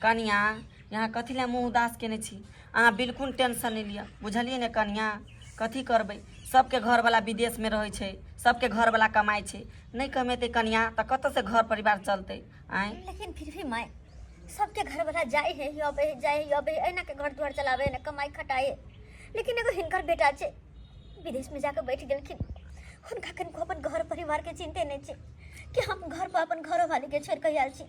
कनिया, यहाँ कथी लए मुँह उदास केने छी? अहाँ बिल्कुल टेंशन नहि लिअ, बुझलियै ने कनिया? कथी करबै, सबके घरवला विदेशमे रहै छै, सबके घरवला कमाइ छै। नहि कमेतै कनिया तऽ कतऽसँ घर परिवार चलतै? आँय, लेकिन फिर भी माय, सबके घरवला जाइ है, अबै है, जाइ है, अबै है, एना के घर द्वार चलाबै है, कमाइ खटाइ है। लेकिन एगो हिनकर बेटा छै, विदेशमे जाके बैठ गेलखिन। हुनका कनिको अपन घर परिवारके चिन्ते नहि छै कि हम घर पर अपन घरोवालीके छोड़ि कऽ आयल छी।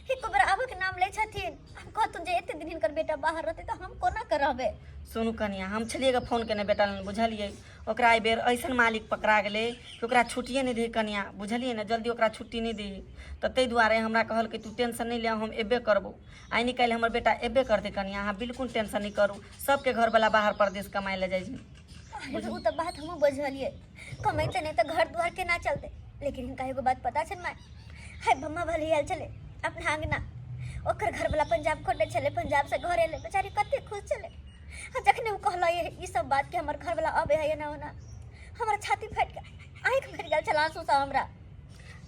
एको बेर आबऽके नाम लै छथिन? हम कहथुन जे एते दिन हिनकर बेटा बाहर रहतै तऽ हम कोना के रहबै? सुनू कनिया, हम छलियै गे फोन केने बेटा लग, बुझलियै? ओकरा एहि बेर ऐसन मालिक पकड़ा गेलै कि ओकरा छुट्टिए नहि दै कनिया, बुझलियै ने? जल्दी ओकरा छुट्टी नहि दै, तऽ ताहि दुआरे हमरा कहलकै, तू टेंशन नहि ले, हम एबे करबौ। आइ नहि काल्हि हमर बेटा एबे करतै। कनिया, अहाँ बिल्कुल टेंशन नहि करू। सबके घरवला बाहर परदेश कमाइ लए जाइ छै। अरे, ओ तऽ बात हमहूँ बुझलियै, कमेतै नहि तऽ घर दुआर केना चलतै? लेकिन हिनका एगो बात पता छनि माय? हाय, बम्मा भले आयल छलै अपना अङ्गना, ओकर घरवला पंजाब खोलने छलै, पंजाबसँ घर एलै, बेचारी कते खुश छलै। आ जखने ओ कहलै ई सब बात कि हमर घरवला अबै है, एना ओना, हमर छाती फाटि गेल, आँखि भरि गेल छल आंसूसँ हमरा।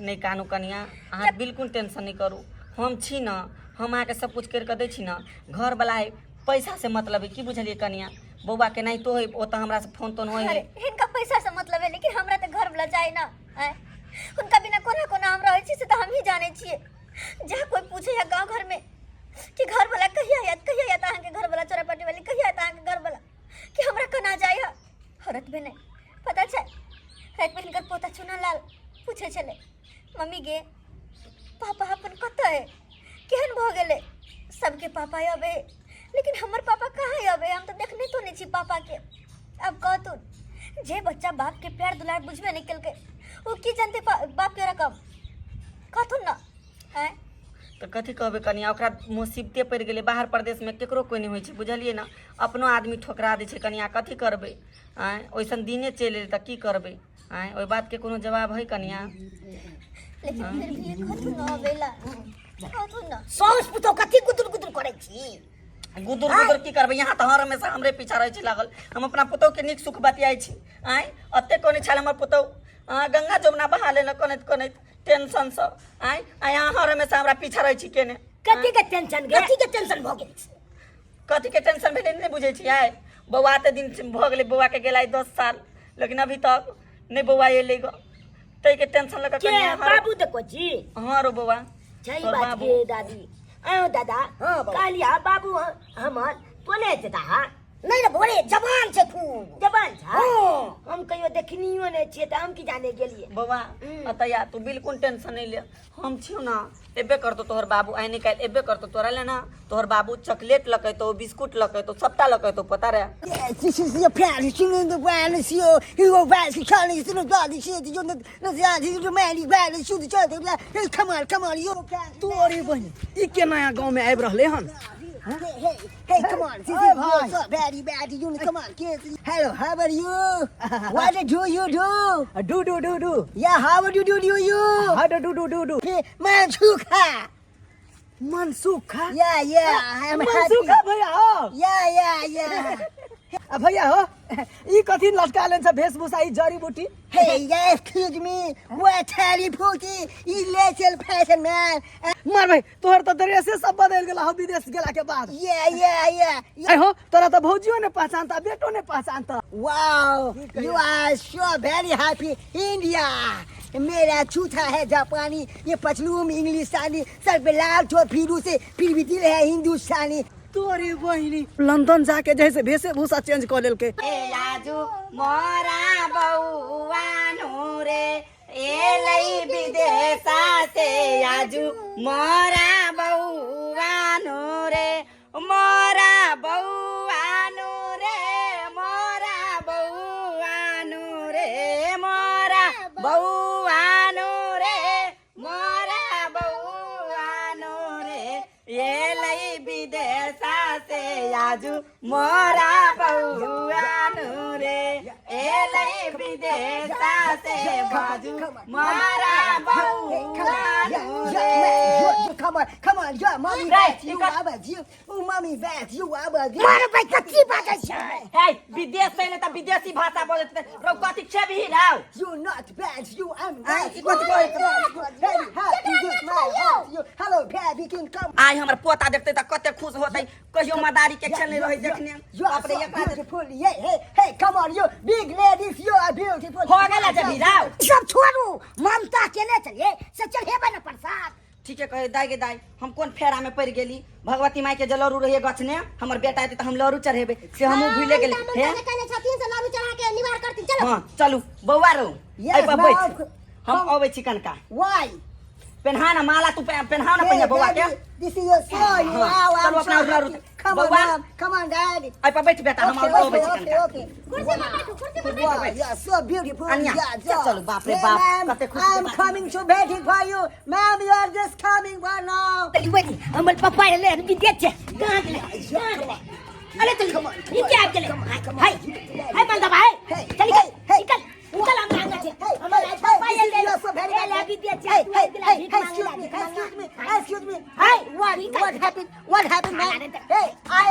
नहि कानू कनिया, अहाँ बिल्कुल टेंशन नहि करू। हम छी ने, हम अहाँके सब कुछ करि कऽ दै छी ने। घरवला है, पैसा से मतलब है की, बुझलियै कनिया? बौआ केनाहितो है, ओ तऽ हमरा से फोन तोन होइ है। अरे, हिनका पैसा से मतलब है, लेकिन हमरा तऽ घरवला चाही ना। आँय, हुनका बिना कोना कोना हम रहै छी से तऽ हमही जानै छियै। जहाँ कोई पूछे है गाँव घर में कि घरवला कहिया आयत, कहिया आयत अहाँके घरवला, चोरापट्टी वाली, कहिया आयत अहाँके घरवला, कि हमरा केना जाइ है औरत में नहि पता छै। रातिमे हिनकर पोता चुना लाल पूछे छलै, मम्मी गे, पापा अपन कतऽ है? केहन भऽ गेलै? सबके पापा अबै, लेकिन हमर पापा कहाँ अबै? हम तऽ देखने तो नहि छी पापाके। अब कहतुन, जे बच्चा बापके प्यार दुलार बुझबे नहि केलकै, ओ की जानतै बापके रकम? कहथुन ने? आँय, तऽ कथी कहबै कनिया, ओकरा मुसीबते पड़ि गेलै। बाहर परदेशमे केकरो कोइ नहि होइ छै, बुझलियै ने? अपनो आदमी ठोकरा दै छै कनिया, कथी करबै? आँय, ओइसन दिने चलि एलै तऽ की करबै? आँय, ओहि बातके कोनो जवाब है कनिया? लेकिन फिर भी कहथुन ने अबैला, कहथुन ने। साउस पुतोह कथी गुदुर गुदुर करै छी? गुदुर गुदुर की करबै? यहाँ तऽ हर हमेशा हमरे पीछा रहै छै लागल। हम अपना पुतोहके नीक सुख बतियाइ छी। आँय, एते कोने छल हमर पुतोह, अहाँ गंगा जमुना बहा लेलक कनैत कनैत टेंशनसँ। आँय, आ यहाँ हर हमेशा हमरा पीछा रहै छी केने। कथी के टेंशन गे? कथी के टेंशन भऽ गेल छै? कथी के टेंशन भेलै नहि बुझै छियै? बौआ एते दिन भऽ गेलै बौआके गेलाइ 10 साल, लेकिन अभी तक नहि बौआ एलै ग, ताहिके टेंशन लऽ कऽ के? कनिया बाबू देखो छी। हँ रो बौआ। सही तोहर बात। बाबू। गे दादी, आयो दादा। हाँ, बाबू। कहलिया बाबू हमर कोने जेता हा? नहीं रे भोरे, जवान छै खूब। जवान छा? हाँ। हम कहियो देखनियो नहि छियै तऽ हम की जाने गेलियै। बौआ, अतया तू बिल्कुल टेंशन नहीं ले, हम छियौ ना। एबे करतो तोहर बाबू, आइ नहि काल्हि एबे करतो। तोरा ले ना तोहर बाबू चॉकलेट लकेतो, बिस्कुट लकेतो, सबटा लकेतो, पता रे? This is your plan, you know the one, you you go back to Charlie, you know the shit, you know the man, you bad, you the hey, come on, come on, you तोरे बहिन, ई के नया गांव में आबि रहले हन? Hey, hey, hey, come on, this Hey, is bhai. What's up, baddie, baddie, you know, come on, kids. Hello, how are you? What do you do? Do do do do. Yeah, how do you do, do you? हा do do do do do. Hey, Manchuka. Mansukha? Yeah, I am happy. Mansukha भैया हो? Yeah. आ भैया हो, ई कथी लटका लेन छ वेशभूषा, ई जड़ी बूटी? Hey, yeah, excuse me. What are you putting? You little person, man. मार भाई, तोहर तऽ ड्रेसे सब बदल गेला हो विदेश गेला के बाद। Yeah. आइ हो, तोरा तऽ भौजियो ने पहचानता, बेटो ने पहचानता। Wow, you are so very happy. India. मेरा छूता है जापानी, ये पतलूम इंग्लिशानी, सर पे लाल टोपी से, फिर भी दिल है हिंदुस्तानी। तोरे बहिनी, लंदन जाके जैसे वेशभूषा चेंज कऽ लेलकै। आजु मोरा बौआ नु रे एलै विदेशा से, आजु मोरा बौआ नु रे, मोरा बौआ नु रे, मोरा बौआ नु रे, मोरा बौआ नु रे, मोरा बौआ नु रे एलै विदेशा से, आजु मोरा बौआ नु रे एलै विदेशा से, बाजू मोरा बौआ नु रे। Come on, come on. on, your mommy Hey, back you you got- आबऽ दियौ। ओ मम्मी बैक you आबऽ दियौ। मारबै कथी बाजै छै हे विदेश से एले तऽ विदेशी भाषा बोलैत रौ कथी खेबही रौ You not bad, you I'm Ay, bad. y cuánto You cuesta? very happy with my heart. You hello baby can come. आइ हमर पोता देखते तऽ कते खुश होतै कहियो मदारी के खेलने रहै देखने You are बाप रे so एकरा beautiful. Yeah, hey, hey, come on, you big ladies, you are beautiful. हो गेला जबी रौ सब छोड़ू ममता केने चलिए से चढ़ेबै ने प्रसाद ठीके कहे दाई गे दाई हम कोन फेरा में पड़ गेली भगवती माई के जे लड़ू रहिए गछने हमर बेटा एतै तऽ हम लड़ू चढ़ेबै से हमहूँ भूले गेली हे कहले छथिन से लाडू चढ़ा के निवार करथिन चलो हाँ चलू बौआ रो Yes, एहि पर ma'am. बैठ हम अबै छी कनका Why? पेन्हा ना माला तू पेन्हा ना Hey, पहिने बौआ के daddy, this is your son. हाँ, Wow, I'm चलो अपना so लड़ू happy. Come on, बौआ mom. Come on, daddy. एहि पर बैठ बेटा हम Okay, अबै okay, छी okay, कनका okay. कुर्सी पर बैठू कुर्सी पर बैठू Wow, you are so beautiful. Anya, Yeah, yeah. चलो, बाप रे Hey, बाप, ma'am, कते खुश I'm के बात। coming to waiting for you. Ma'am, you are just coming for now. चलू बजी हमर पप्पा एलै हन विदेश छै कहाँ गेलै कहाँ गेलै अरे चल ई के आबि गेलै हाय हाय मालदा भाई Hey, चल hey, hey. निकल निकल हमरा आंगा छै Hey, हमर hey, पप्पा hey, this एलै is your so very एलै bad. विदेश छै Hey, तू hey, आबि गेलै hey, भीख hey, मांगे excuse ला me, भीख मांगे excuse me, ला। excuse me. Hey, What, निकल। what happened? What happened, man? Hey, I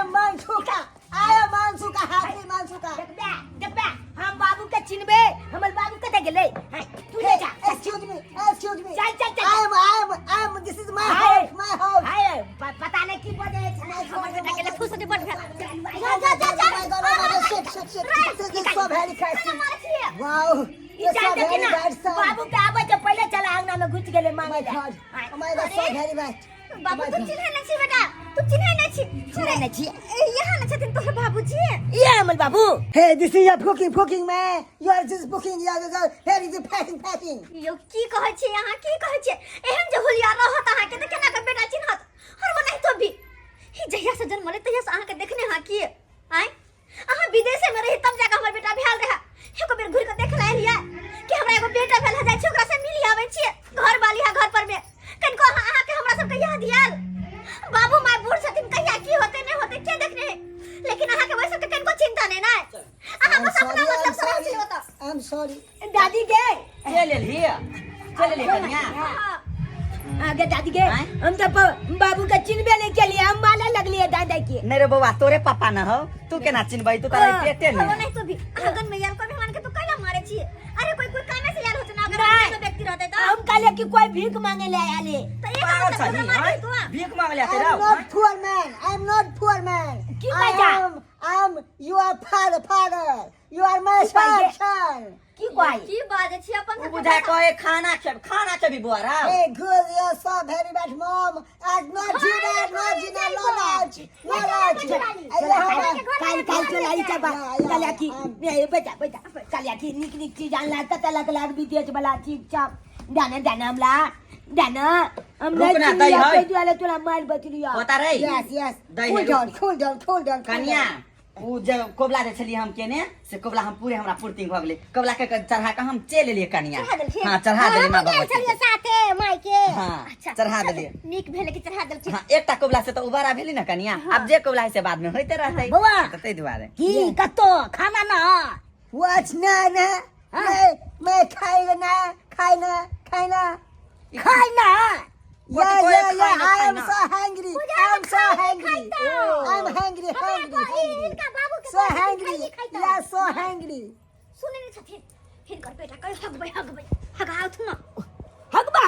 am Mansuka. I am Mansuka, happy Mansuka. देखबे देखबे हम बाबू के चिन्हबे हमर बाबू कतऽ गेलै हाय तू ले Hey, जा excuse me, excuse me. चल, चल, चल। I am, this is my hi. house, my house. हाय पता नहीं की बजै छै हमर बेटा के फूस दे बड़ भेल जा जा जा जा Oh my God, oh my God, shit, shit, shit. This is so very crazy. मारै छियै Wow, ई you're so जान देखी very ना bad son. बाबू के आबै के पहिले चला अंगना में घुस गेलै Oh मांगे my ला God, oh my God, so very bad. बाबू तू चिन्है नै छी बेटा तू चिन्है नै छी चिन्है नै छी। यहाँ नै छथिन तोहर बाबूजी ये हमर बाबू Hey, this is your booking, booking, man. You are just booking. You are just, here is the packing, packing. यौ की कहै छी अहाँ की कहै छी एहन जे हुलिया रहत अहाँके तऽ केना कऽ बेटा चिन्हत और वो नहीं तो भी ई जहिया से जन्मलै तहिया से अहाँके देखने हाँ की आँय अहाँ विदेशे में रही तब जाके हमर बेटा भेल रहे एको बेर घुरि कऽ देख ले एलियै कि हमरा एगो बेटा भेल है जाइ छी ओकरा से मिली आबै छियै घर वाली है घर पर में कनिको अहाँ अहाँके हमरा सबके याद आयल बाबू माय बूढ़ छथिन कहिया की होते नहीं होते के देखने है लेकिन अहाँके ओहि सबके कनिको चिंता नहीं ने अहाँ I'm बस अपना sorry, I'm मतलब से रहल sorry. छी ओतऽ I'm sorry. दादी गे चलि एलही चलि एलही कनिया हाँ। आगे दादी गे आँय? हम तो बाबू के चिन्हबे नहीं केलिए हम माला लगलिए दादा के नहीं रे बौआ तोरे पापा न हो तू केना चिन्हबै तू तारा हाँ। पेटे हो ने नहीं तो भी आंगन में यार कोई मेहमान के तो कैला मारे छी अरे कोई कोई कामे से यार होते ना अगर नहीं। अनजान व्यक्ति रहते तो हम कहले कि कोई भीख मांगे ले आले तो एक पागल मतलब छही ओकरा मारे आँय? तू आ। भीख मांगले आते I'm रहो not poor man. I'm not poor man. Ki I बाजा? am, I am your father, father. You are my Ki son, बाजे? son. की कहै की बाजे छी अपन उ सबके बुझा कहे खाना खेब खाना खेबी बौआ रौ Hey, good, you're so very bad, mom. I'm not Gina, not Gina, no large, no large. काल काल चला ई सब कहले कि ए बेटा बेटा कहले कि निक निक चीज आनला कत लग लग विदेश वाला चीज सब दाना दाना हमला दाना हम रुक नहीं ना, दही चिनिया है। कोई दुआले तोरा मार बचलिया होता रे Yes, yes. दही Cool है, down, cool down, cool down. cool कनिया down. उ जे कोबला जे छलियै हम केने से कोबला हम पूरे हमरा पूर्ति भऽ गेलै कोबला के चढ़ा के हम चलि एलियै कनिया चढ़ा देलखिन? हाँ चढ़ा देलियै माँ हमहूँ गेल भगवती छलियै के। साथे माय के हाँ, अच्छा चढ़ा चलू, देलियै। नीक भेल कि चढ़ा देलखिन हाँ एकटा कोबला से तऽ उबारा भेली ने कनिया आब जे कोबला है से बाद में होइते रहतै बौआ। तऽ ताहि दुआरे की कतो खाना ना What? ना ना मैं मैं खाएगा ना खाना खाना खाय ना Yeah, कथी कहै yeah, yeah. खाना, I am खाना? so hungry. I am so hungry. I'm hungry, hungry, hungry. हिनका बाबू के So कहै छथिन, hungry. खाइए, खाइतो। Yeah, so hungry. सुनै नहि छथिन हिनकर बेटा कहै हगबै हगबै हगाउथ न हगबा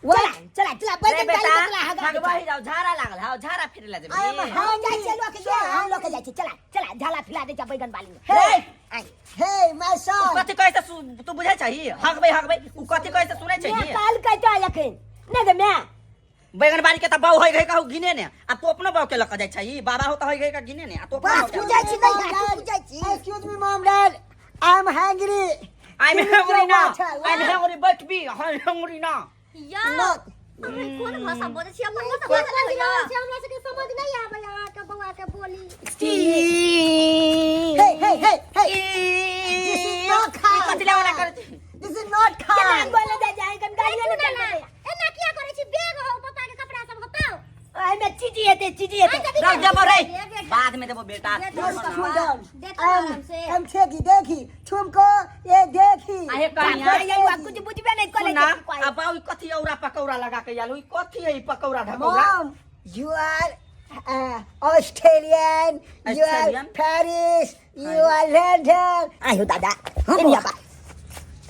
चला चला चला रे बैगन बेटा डाली के चला हगा हगबही जाओ झाड़ा लागल हौ झाड़ा फिरे ला I am जेबही हम जाइ hungry. छियै लऽ के So गे हम लऽ के hungry. जाइ छियै चला चला झाला फिला दे जा बैगन बाली में रे आइ Hey, my उ son. कथी कहै से तू बुझै छही हगबै हगबै उ कथी कहै से सुनै मैं छही काल कहता अखन नहि गे मैं बैगन बाड़ी के त बाऊ होइ गई कहू गिने ने आ तू अपनो बाऊ के लऽ के जाइ छही बाबा हो त होइ गई का गिने ने आ तू अपनो बस बाऊ के पूजै छी नहि तू पूजै छी Excuse me, mom, dad. I'm hungry. I'm Give me hungry your ना water. I'm hungry बैठबी I'm hungry ना या Not. अहाँ कोन भाषा बजै छी अपन भाषा बजै छी हमरा सबके समझ नहि आबै अहाँके बौआ के बोली Hey, hey, hey, hey. This is not kind. कथी ला ओना करै छी This is not केना kind. बोले दे जाए कन गाड़ी ने चल दे एना किया करै छी बेग हो पापा के कपड़ा सब हटाओ ओए में चीजी हेते चीजी हेते रख देबो रे बाद में देबो बेटा। दे दो पापा, स्टूडेंट दे तो आराम से। हम छेकी देखी तुमको ये देखी। आहे कनिया। आय कुछ बुझबे नहीं कॉलेज। सुना आ बाऊ, ई कथी औरा पकौड़ा लगा के आयल? ई कथी है ई pakora ढकौड़ा? Mom, you are Australian, you are Australian? Paris, you are London. आयो दादा, एनिया बा।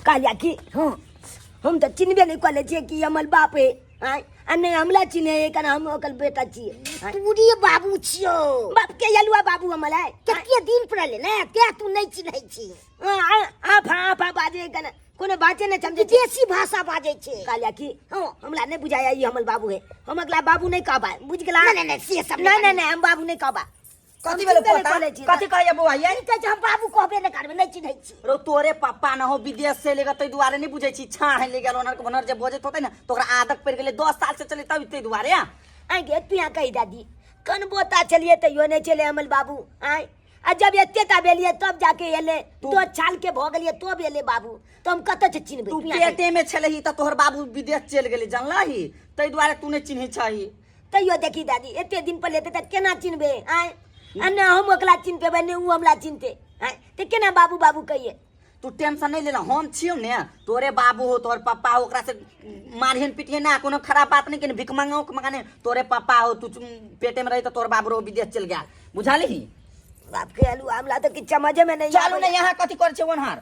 कहलिया कि हाँ, हम तऽ चिन्हबे नहि करै छियै कि हमर बाप है। आँय, आ नहि हमरा चिन्है है, कारण हम ओकर बेटा छियै। आँय, तूरी बाबू छियो। बाप के यलुआ बाबू हमर है। कते दिन पर एले ने ते तू नहीं चिन्है छी। आफा आफा बाजे कने कोनो बाते नहि समझै छी। विदेशी भाषा बाजै छै। कहलिया कि हाँ, हमरा नहि बुझाया ई हमर बाबू है। हम अगला बाबू नहि कहबा, बुझ गेला? नहीं, नहीं, नहीं, से सब नहीं नहीं नहीं, हम बाबू नहि कहबा। कथी भेलो चिन्हबे नहि पोता? करै छियै। कथी कहैया बौआ ये? ई कहै छै हम बाबू कहबे नहि करबै, नहि चिन्है छी। रो तोरे पप्पा न हो विदेश से लेगा, ताहि दुआरे नहि बुझै छी। छाह ले गेल ओनर के बनर जे बजैत होतै ने तऽ ओकरा आदत पड़ि गेलै, 10 साल से चले तब ताहि दुआरे। आइ गे, तू यहाँ कही दादी, कनबो ता चलिए तैयो नहि चले हमर बाबू। आय, आ जब एते ता भेलिए तब जाके एले। दो साल के भऽ गेलिए तब एले बाबू, तो हम कतऽ से चिन्हबै? तू तू यहाँ कही। पेटे में छलही तऽ तोहर बाबू विदेश चलि गेलै, जानलही? ताहि दुआरे तू नहि चिन्है छही। तैयो देखी दादी, एते दिन पर लेते तऽ केना चिन्हबै? आय, आ ने हम ओकरा चिन्ह पेबै ने ओ हमरा चिन्हते। आय, तऽ केना बाबू बाबू कहिए? तू टेंशन नहीं लेना, हम छियौ ने, तोरे बाबू हो, तोहर पप्पा हो, ओकरा से मारहन पिटिहन ना, कोनो खराब बात नहीं के भिख मंगाओ के मगाने। तोरे पप्पा हो, तू पेटे में रही तो तोहर बाबू रहो विदेश चल गया, बुझाली? बाप के आलू, हमरा तऽ किछु समझे में नहीं चलू आबैया। ने, यहाँ कथी कर छै ओनहर?